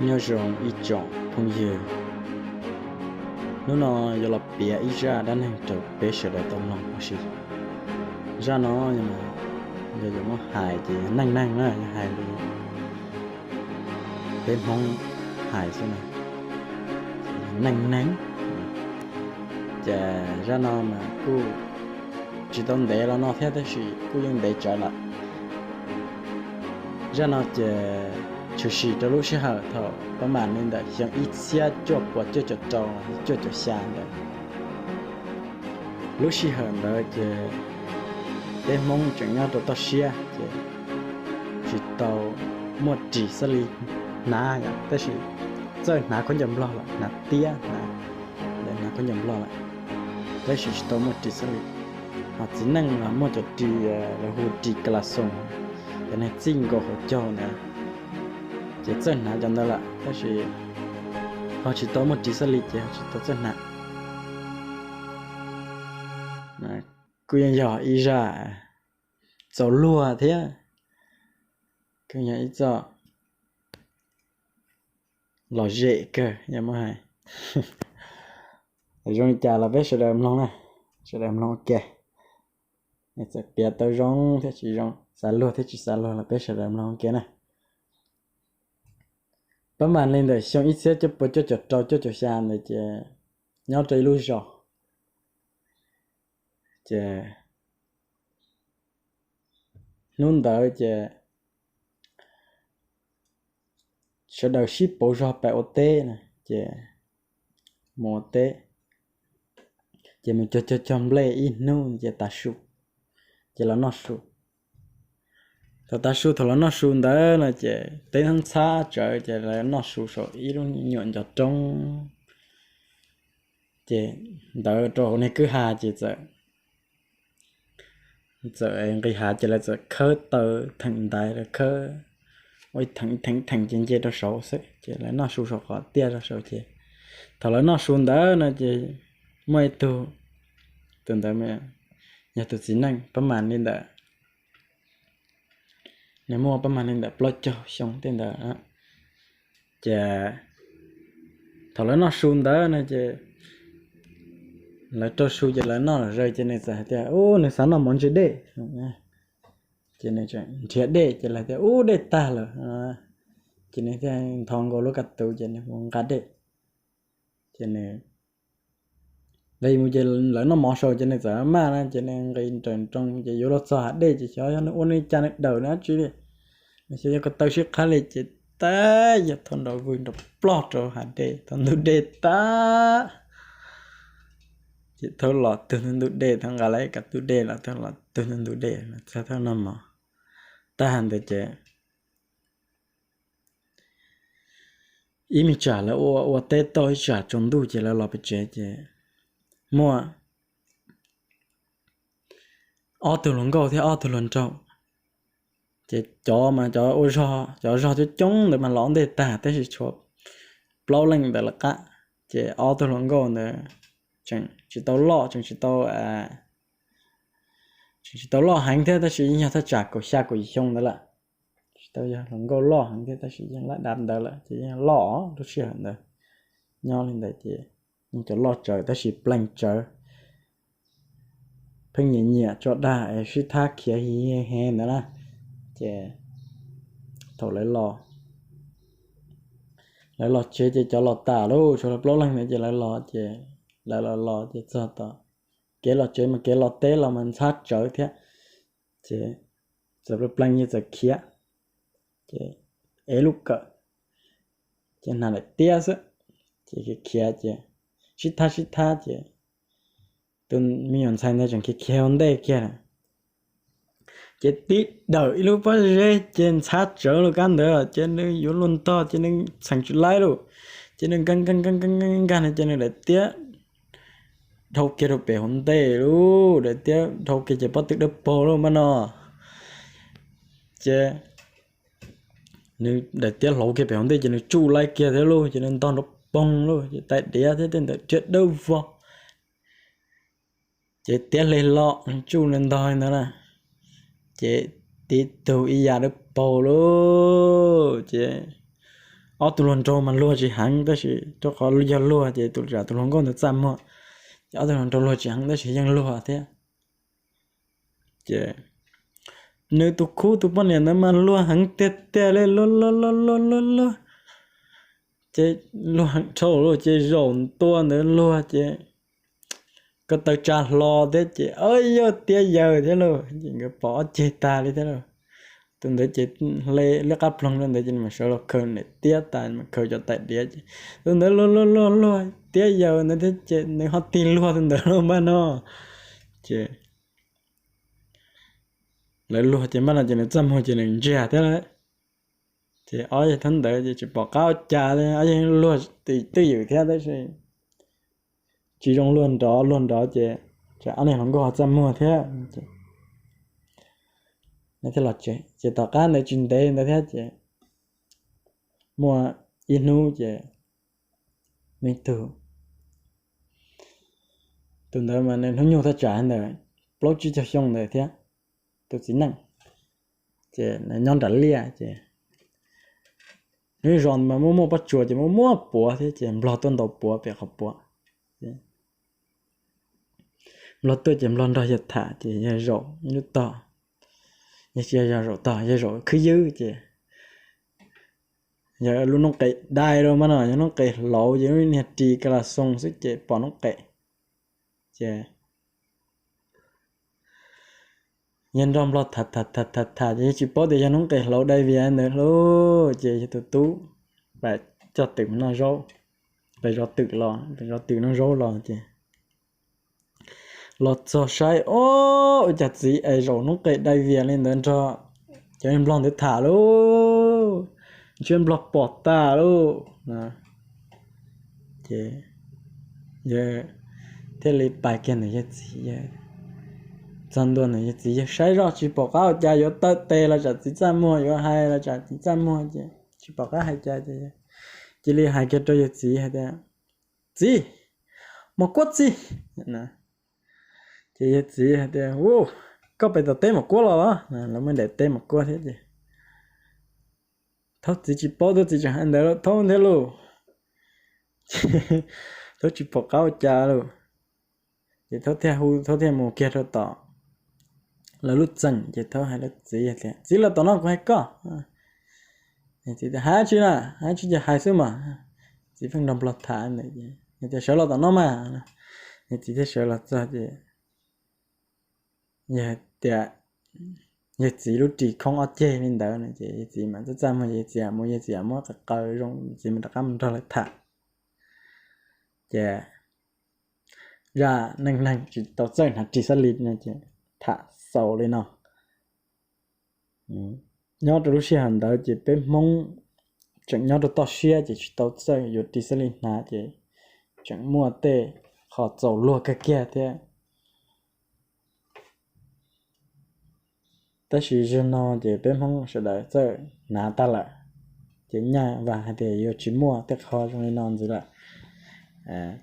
Nyob zoo ib tsoom phooj ywg, hnub no yuav los piav ib zaj dab neeg rau peb sawv daws tau mloog ua si. Zaj no yog, yog yuav muab hais ces yog neej neeg na, yog hais li peb Hmoob hais xwb na, neej neeg. Ces zaj no mas kuj tsis tau ntev los no thiab tab sis kuj yeej ntev tsawv lawm. Zaj no ces tshwm sim rau lub sij hawm thaum pab mam li ntawm xyoo ib txhiab cuaj puas cuaj caum rau cuaj caum xya ntawd. Lub sij hawm ntawd ces peb Hmoob tseem nyob rau toj siab ces tsis tau muaj ris xab li hnav yom, tab sis txawj hnav khaub ncaws nplog lawm, hnav tiab, hnav khaub ncaws nplog lawm, tab sis tsis tau muaj ris xab li. Ho txiv neej mas muaj cov ris lawv hu ris ka la xoos, cov neeg txij nkaus hauv caug ntawd, ces txawj hnav cov ntawd lawm tab sis ho tsis tau muaj ris xab li ces ho tsis tau txawj hnav. Kuj yeej yog ib zaj txaus luag thiab, kuj yog ib txoj lom zem kawg yog muab hais. Zoo li cas los peb sawv daws mloog na, sawv daws mloog ua ke. Txawm piav tau zoo thiab tsis zoo, xav luag thiab tsis xav luag los peb sawv daws mloog ua ke na. Pab mam li ntawm xyoo ib txhiab cuaj puas cuaj caum rau cuaj caum xya ntawd ces nyob rau ib lub zos ces hnub ntawd ces sawv daws sib pauv zog pais ua teb na, ces mus ua teb, ces mus cog cog cog nplej ib hnub ces tav su, ces los noj su. Thaum tav su thaum los noj su ntawd no ces teb ntxhab tsawv ces lawv noj su saum ib lub nyuam ncov roob. Ces ntawd rau hauv niag kwj ha ces txawm, txawm nqis hav ces lawv txawm khawb taw theem ntaiv, lawv khawb ua ib theem ib theem ib theem ces nce rau saud xwb ces lawv noj su saum qhov tiaj rau saud ces thaum lawv noj su ntawd no ces muaj ib tug, tus ntawd yog tus txiv neej pab mam li ntawm, nws muaj pab mam li ntawm plaub caug xyoo tej ntawd. Ces thaum lawv noj su ntawd no ces lawv rau su ces lawv noj lom zem ces nws txawm hais tias ub nws xav noj mov ntse dej. Ces nws nrhiav dej ces lawv tias ub dej tag lawm. Ces nws thiaj ntho nkaus lub ka tu ces nws mus nqa dej. Ces nws nqis mus ces lawv noj mov saud ces nws txawm maj na ces nws nqis nrawm nroos ces yuav luag txog hav dej ces xyov yog nws ua nws cas nws dawm nws dab tsi li, nws xyov yog ko taw sib qhab li ces tab yog thaub nrov vwg nrov plog rau hav dej, thaub ntug dej tag. Ces thaub los tug ntug ntug dej, thaub nqa lawv ib ka tug dej los thaub los tug ntug ntug dej txog thaub noj mov tag ntawd ces ib me tsam lawv ua ua teb tau ib tsam tsaus ntuj ces lawv los pem tsev ces muaj ob tug hluas nkauj thiab ob tug hluas nraug. Ces cov mas cov ua zog, cov zog coob coob ntawd mas los ua ntej tag tab sis tshuav plaub leej ntawd lawv qab. Ces ob tug hluas nkauj ntawd tseem tsis tau loj, tseem tsis tau, tseem tsis tau loj heev thiab tab sis yeej yog thaj tsam kaum xya kaum yim xyoo ntawd lawm. Tsis tau yog hluas nkauj loj heev thiab tab sis yeej laj dab ntawd lawm ces yeej loj lub sij hawm ntawd. Nyob li ntawd ces yeej cov loj tsawv tab sis pleeg tsawv, pheej nyiam nyiam tso dag es sib thab khiav hi he ntawd na. Ces thaum lawv los, lawv los tsev ces cov los tas lauj, tshuav lawv plaub leeg ntawd ces lawv los ces, lawv los los ces txog tom kev los tsev mas kev los teb los mas ntxhab tsawv thiab. Ces txawm pleeg pleeg yeej txawm khiav, ces ev lub kawm, ces hnav daim tiab xwb, ces khiav khiav ces sib thab sib thab ces tus me nyuam ntxhais ntawd tseem khiav khiav ua ntej kiag lawm. Ces tib dawm ib lub pob zeb ces ntxhab tsawv lub kab ntawd ces nws yuav luag ntog ces nws txheem tsis laib lawm. Ces nws nkag nkag nkag nkag nkag no ces nws daim tiab dhau kiag rau pem hauv ntej lawm, daim tiab dhau kiag ces pob tw dawb paug lawm mas no. Ces nws daim tiab hlauv kiag pem hauv ntej ces nws tsuj laib kiag thiab lawm, ces nws ntog nrov poog lawm ces tais diav thiab tej ntawd tsiab dawb vog. Ces tiab hle los tsuj nws ntog ntawd na, ces tib tug ib yam dawb paug lawm. Ces ob tug hluas nraug mas luag tsis heev tab sis rau qhov yog luag ces tus tsam tus hluas nkauj ntawd txaj muag, ces ob tug hluas nraug luag tsis heev tab sis yeej luag thiab. Ces nws tus khub tus poj niam ntawd mas luag heev tiag tiag li, luag luag luag luag luag luag, ces luag heev dhau lawm ces zaum ntua ntawd luag ces ko taw tsa hlo thiab ces yog tiab yaws thiab lawm ces nkawd pom ob ceg tag li thiab lawm. Tus ntawd ces hle liab qab ploog rau ntawd ces nws mam sawv los khaws niam tiab tas, mam khaws cov tais diav ces tus ntawd luag luag luag luag tiab yaws ntawd thiab ces nws ho tig luag tus ntawd los npaj no. Ces lawv luag ces npaj no ces nws txaj muag ces nws ntsiag thiab lawm. Ces ob yawg thaum ntawd ces tsis pom qab ua cas li, ob yawg luag twj ywm thiab tab sis tsis zoo luag nrov, luag nrov ces tsam ob niag hluas nkauj ho txaj muag thiab. Thiaj los tsev ces tom qab ntawd tsis ntev ntawd thiab ces muaj ib hnub ces me tug, tus ntawd mas nws hnub nyoog thaj tsam ntawd plaub tsib caug xyoo ntawd thiab, tus txiv neej, ces nws nyob nram liaj ces lub zos mas muaj muaj pob tsuas ces muaj muaj puav thiab ces nplog tuaj ntaus puav pem qhov puav. Nplog tuaj ces nplog nrog yawg tham ces yawg zaum ib lub tog, yawg tsis yog zaum tog, yawg zaum khwb ywb ces yog lub noob qes dai rau mas no, yog noob qes hlauv ces lub niag ris ka la xoo xwb ces pom noob qes. Ces yawg nrog nplog tham tham tham tham tham ces yawg tsis paub tias yog noob qes hlauv dai vias ntawd lauj, ces yawg tus tub pais coj twm noj zaub, pais zov twm los, pais zov twm noj zaub los ces los txog saib, o, ua cas txiv es zaum noob qes dai vias li ntawd nrog cov nplog ntawd tham lauj, ntshe nplog pom tas lauj. Ces yawg thiaj li pais kiag ntawm yawg txiv, yawg txog ntua ntawm yawg txiv, yawg saib zoj tsis pom qab ua cas, yuav taw tes los tsam txiv txaj muag, yuav hais los tsam txiv txaj muag ces tsis pom qab hais cas ces cia li hais kiag rau yawg txiv hais tias, Txiv, mos kuab txiv. Ces yawg txiv hais tias, Koj pem tom teb mos kuab los los? Lawv muaj daim teb mos kuab thiab ces thaub txiv tsis paub, thaub txiv tseem hais ntawd rau thaub thiab lauj. Thaub tsis pom qab ua cas lauj. Ces thaub thiaj hu, thaub thiaj mus kiag rau tom lawv lub txeem ces thaub hais rau txiv tias, Txiv, los tom no kuv hais koj. Txiv tias, Hais tsi na, hais tsi ces hais xwb mas. Txiv pheej nrog nplog tham ntawd, yawg tias, Sawv los tom no mas. Yawg txiv thiaj sawv los txog ces yawg tias, yawg txiv lub ris khoob ob ceg li ntawd no ces yawg txiv mam txaj txaj muag, yawg txiv mus, yawg txiv muab qe qaws zoo, txiv mam rov qab mus nrog lawv tham. Ces zaj neej neeg tsis tau txawj hnav ris xab li no ces tham xaus li no. Nyob rau lub sij hawm ntawd ces peb Hmoob tseem nyob rau toj siab ces tsis tau txawj yuav ris xab li hnav ces tseem muaj tej qho txaus luag kawg kiag thiab. Tab sis zaum no ces peb Hmoob sawv daws txawj hnav tag lawm, ces nyaj vam hais tias yuav tsis muaj tej qho zoo li no ntxiv lawm.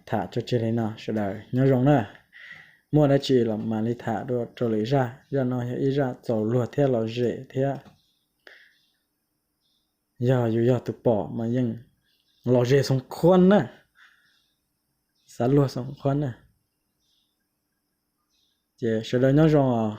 Tham tso tseg li no, sawv daws nyob zoo na. Muaj dab tsi los mam li tham dua rau lwm zaj. Zaj no yog ib zaj txaus luag thiab lom zem thiab. Yog yus yog tus pom mas yeej lom zem xoom khuab na, xav luag xoom khuab na. Ces sawv daws nyob zoo os.